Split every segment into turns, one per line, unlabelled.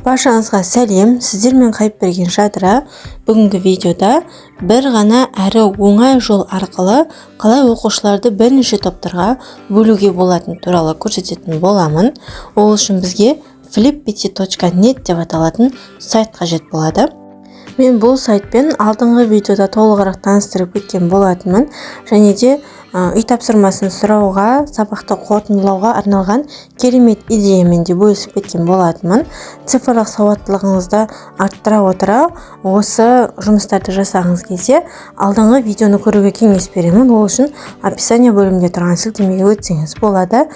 Баршаңызға сәлем! Сіздермен Қайыпберген Жадыра. Бүгінгі видеода бір ғана әрі оңай жол арқылы қалай оқушыларды бірнеше топтарға бөлуге болатыны туралы көрсететін боламын. Ол үшін бізге flippity.net деп аталатын сайт қажет болады. Мен бұл сайтпен алдыңғы видеода толығырақ таныстырып кеткен болатынмын және де үй тапсырмасын сұрауға, сабақты қорытындылауға арналған керемет идеямен де бөлісіп кеткен болатынмын. Цифрлық сауаттылығыңызды арттыра отыра, осы жұмыстарды жасағыңыз келсе, алдыңғы видеоны көруге кеңес беремін. Ол үшін описание бөлімінде тұрған сілтемеге өтсеңіз болады.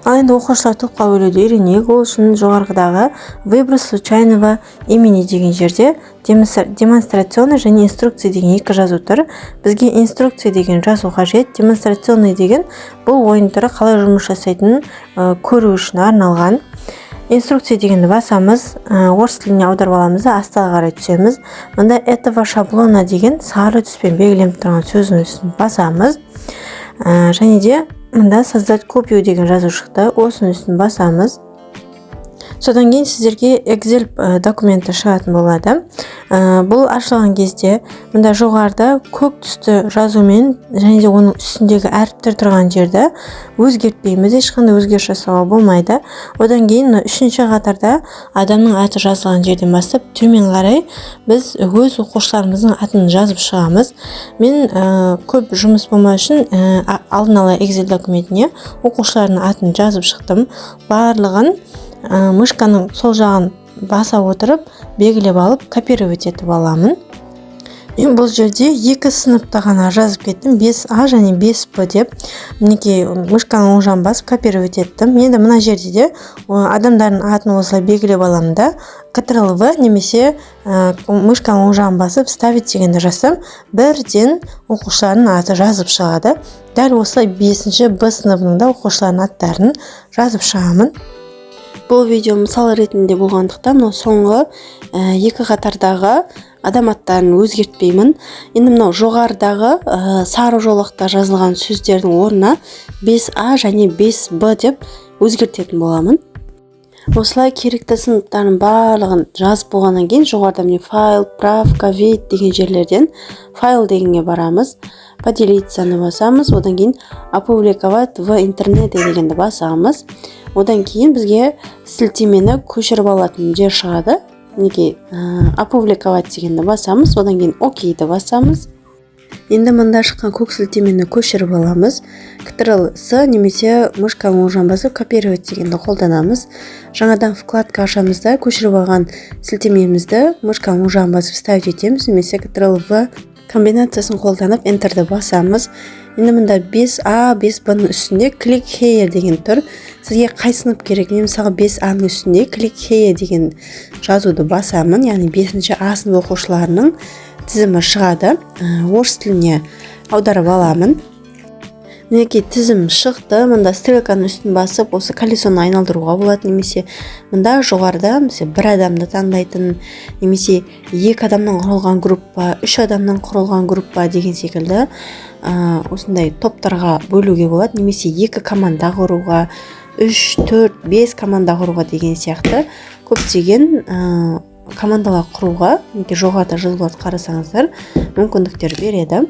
Ал енді оқушылар топқа бөлуді үйренейік. Ол үшін жоғарғыдағы «Выбор случайного имени» деген жерде «Демонстрационный» және «Инструкция» деген екі жазу тұр. Бізге «Инструкция» деген жазу қажет. «Демонстрационный» деген бұл ойын түрі қалай жұмыс жасайтынын көру үшін арналған. «Инструкция» дегенді басамыз, орыс тіліне аударып аламыз да, астыға қарай түсеміз. Мында «Этого шаблона» деген сары түспен белгіленіп тұрған сөздің үстін басамыз. Және де мында «Создать копию» деген жазу шықты, осының үстін басамыз. Содан кейін сіздерге Excel документі шығатын болады. Бұл ашылған кезде мында жоғарыда көк түсті жазумен және де оның үстіндегі әріптер тұрған жерді өзгертпейміз, ешқандай өзгеріс жасауға болмайды. Одан кейін мына үшінші қатарда адамның аты жазылған жерден бастап төмен қарай біз өз оқушыларымыздың атын жазып шығамыз. Мен көп жұмыс болмау үшін алдын ала Excel документіне оқушылардың атын жазып шықтым. Барлығын мышканың сол жағын баса отырып, белгілеп алып, копировать етіп аламын. Мен бұл жерде екі сыныпты ғана жазып кеттім, 5А және 5Б деп. Мінекей, мышканың оң жағын басып, копировать еттім. Енді мына жерде де адамдардың атын осылай белгілеп аламын да, Ctrl V немесе мышканың оң жағын басып, «Вставить» дегенді жазсам, бірден оқушылардың аты жазып шығады. Дәл осылай бесінші Б сыныбының да оқушылардың аттарын жазып шығамын.
Бұл видео мысал ретінде болғандықтан, мынау соңғы екі қатардағы адам аттарын өзгертпеймін. Енді мынау жоғарыдағы сары жолақта жазылған сөздердің орнына 5А және 5Б деп өзгертетін боламын. Осылай керекті сыныптардың барлығын жазып болғаннан кейін, жоғарыда, міне, «Файл», «Правка», «Вид» деген жерлерден «Файл» дегенге барамыз, «Поделиться» басамыз. Одан кейін «Опубликовать в интернете» дегенді басамыз. Одан кейін бізге сілтемені көшіріп алатын жер шығады. Мінекей, «Опубликовать» дегенді басамыз, одан кейін «Окей»ді басамыз. Енді мында шыққан көк сілтемені көшіріп аламыз. Ctrl C немесе мышканың оң жағын басып, «Копировать» дегенді қолданамыз. Жаңадан вкладка ашамыз да, көшіріп алған сілтемемізді мышканың оң жағын басып, «Вставить» етеміз немесе Ctrl V комбинациясын қолданып, Enter ді басамыз. Енді мында 5А, 5Б-ның үстінде «Click here» деген тұр. Сізге қай сынып керек? Мен, мысалы, 5А-ның үстінде «Click here» деген жазуды басамын, яғни 5 А сынып оқушыларының тізімі шығады. Орыс тіліне аударып аламын. Мінекей, тізім шықты. Мында стрелканың үстін басып, осы колесоны айналдыруға болады немесе мында жоғарыда, мысалы, бір адамды таңдайтын немесе екі адамнан құралған группа, үш адамнан құралған группа деген секілді осындай топтарға бөлуге болады немесе екі команда құруға, үш, төрт, бес команда құруға деген сияқты көптеген командалар құруға, мінекей, жоғарыда жазуларды қарасаңыздар, мүмкіндіктер береді.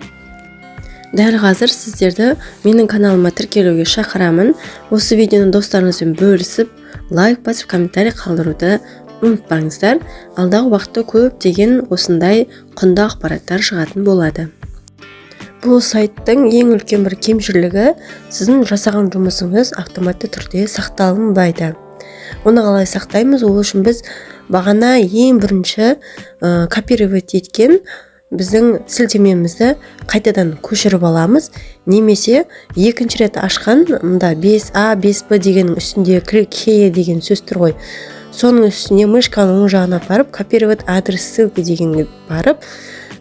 Дәл қазір сіздерді менің каналыма тіркелуге шақырамын. Осы видеоны достарыңызбен бөлісіп, лайк басып, комментарий қалдыруды ұмытпаңыздар. Алдағы уақытта көптеген осындай құнды ақпараттар шығатын болады. Бұл сайттың ең үлкен бір кемшілігі: сіздің жасаған жұмысыңыз автоматты түрде сақталынбайды. Оны қалай сақтаймыз? Ол үшін біз бағана ең бірінші копировать еткен біздің сілтемемізді қайтадан көшіріп аламыз немесе екінші рет ашқан мында 5А, 5Б дегеннің үстінде «Click here» деген сөз тұр ғой, соның үстіне мышканың оң жағына апарып, «Копировать адрес ссылки» дегенге барып,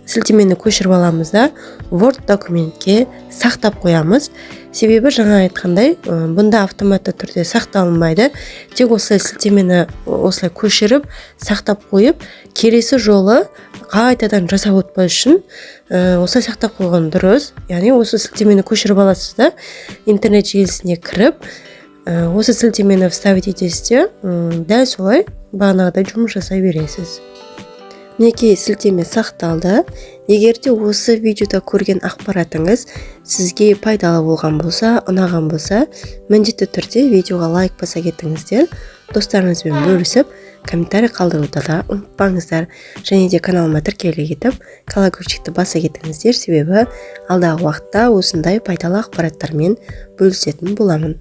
сілтемені көшіріп аламыз да, Word документке сақтап қоямыз. Себебі жаңа айтқандай, бұнда автоматты түрде сақталынбайды. Тек осылай сілтемені осылай көшіріп, сақтап қойып, келесі жолы қайтадан жасап отпас үшін осылай сақтап қойған дұрыс. Яғни осы сілтемені көшіріп аласыз да, интернет желісіне кіріп, осы сілтемені вставить етесіз де, дәл солай Бағанағыдай жұмыс жасай бересіз. Мінекей, сілтеме сақталды. Егер де осы видеода көрген ақпаратыңыз сізге пайдалы болған болса, ұнаған болса, міндетті түрде видеоға лайк баса кетіңіздер, достарыңызбен бөлісіп, комментарий қалдыруды да ұмытпаңыздар және де каналыма тіркеле кетіп, колокольчикті баса кетіңіздер, себебі алдағы уақытта осындай пайдалы ақпараттармен бөлісетін боламын.